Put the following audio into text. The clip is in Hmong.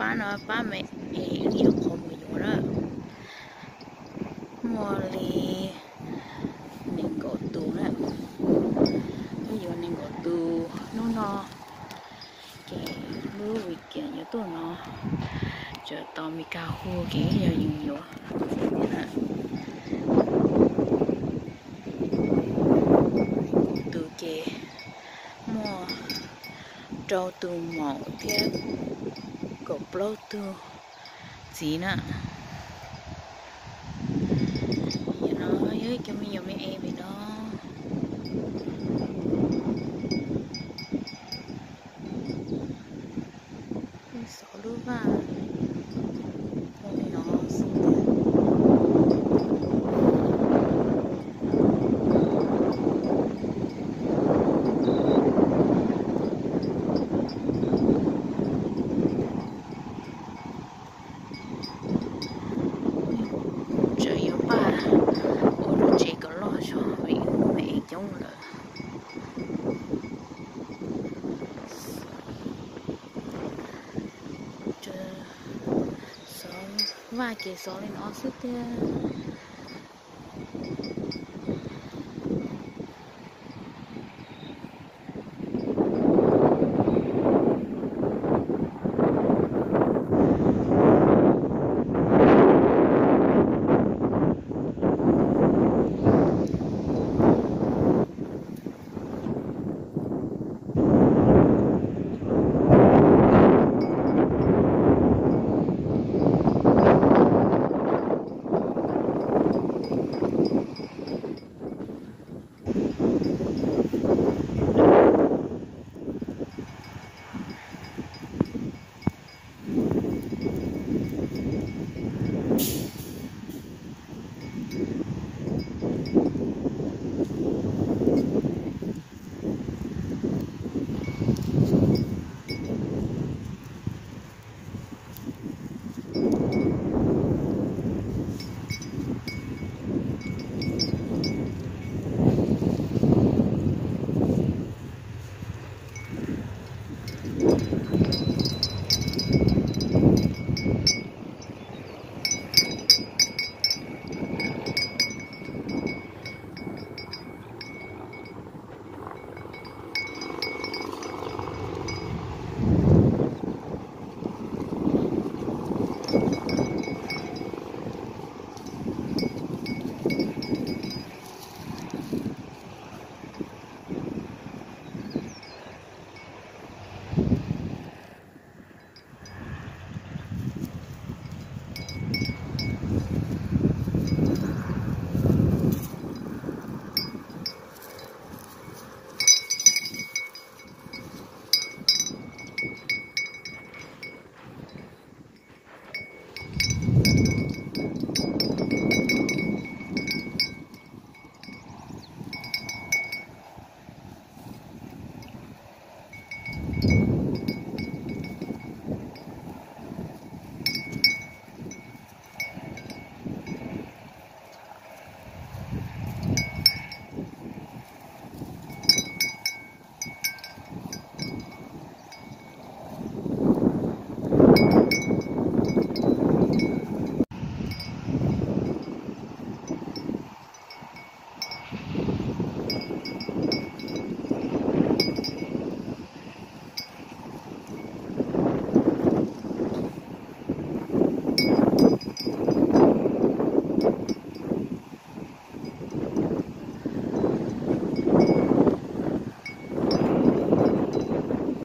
Pab no pab me es wb yuav qhov mus yuav na. Muaj li nees nkaum tus na, wb yuav nees nkaum tus hnub no. Ces lub weekend yuav tuaj no, tseem tos Mes Kas hu ces wb yog yeej yuav thiab na. Nees nkaum tus ces muaj rau tus maum thiab kaum plaub tug txiv na. Yog no yog ib co me nyuam me es pem no. Xov lub vaj ua li no xwb tiag. Tseem yuav npaj ua lub tsev kom loj zog vim me es coob lawm. Xov vaj ces xov li no xwb tiag.